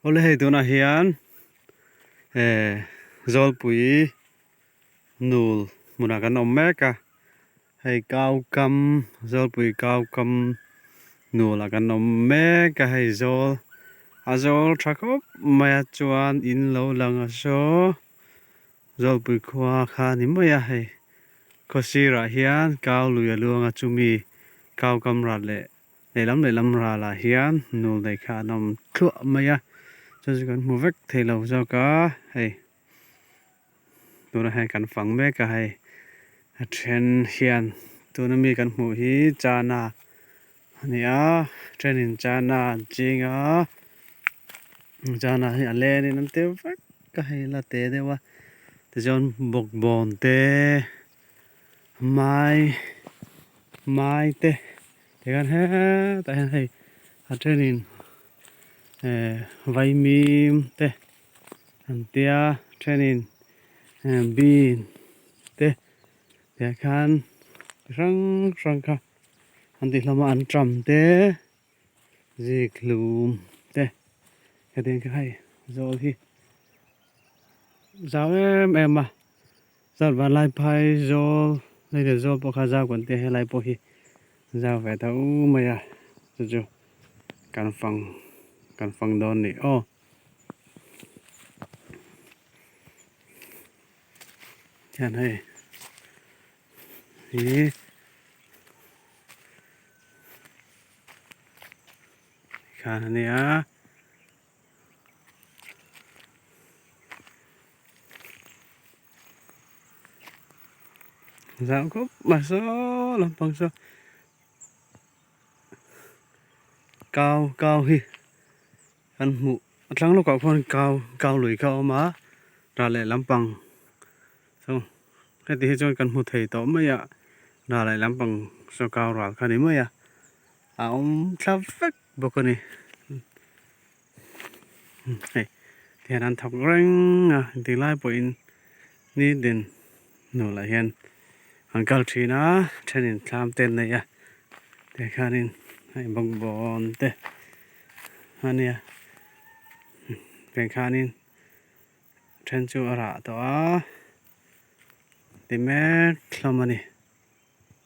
Awle hei tunah hian eh Zawlpui nul hmunah kan awm mek a hei kau kam Zawlpui kau kam nul ah kan awm mek a hei zawl a zawl tha khawp mai a chuan in lo lang a saw Zawlpui khua kha a ni mai a hei khaw sirah hian kau lui a luang a chumi kau kam rat leh Lehlam lehlam ralah hian nul nei kha an awm thluah mai a, chu chu kan hmu vek thei lo zawk a, hei tunah hian kan fang mek a hei a then hian tuna mi kan hmuh hi chana a ni a, a thenin chana an ching a, chana hi a lenin an tir vek a hei la te deuh a tichuan bawkbawn te mai mai te. Tikhan hetah hian hei a thenin eh vaimim te an tia thenin eh bean te tiah khan chi hrang hrang kha an tih hlawm a an tram te zikhlum te hetiang kha hei zawl hi zau em em a. Zat vanlai phai zawl hei leh zawl pawh kha zau kan tia helai pawh hi zau ve tho mai a chu chu kan fang kan fang dawn a ni aw. Hian hei hi khan a nia. Zau khawp mai saw lampang saw kau kau hi kan hmuh a tlang lawkah khuan kau kau lui kha a awm a ral leh lampang saw heti hi chuan kan hmu thei tawh mai a ral leh lampang saw kau ral kha a ni mai a a awm thla vek bawk a ni. Hei tihian an thawk reng a engtik lai pawhin nitin hnuaiah hian an kal thin a thenin thlam te an nei a tikhanin hei bawkbawn te a nia tikhanin then chu a rah tawh a ti mek hlawm a ni.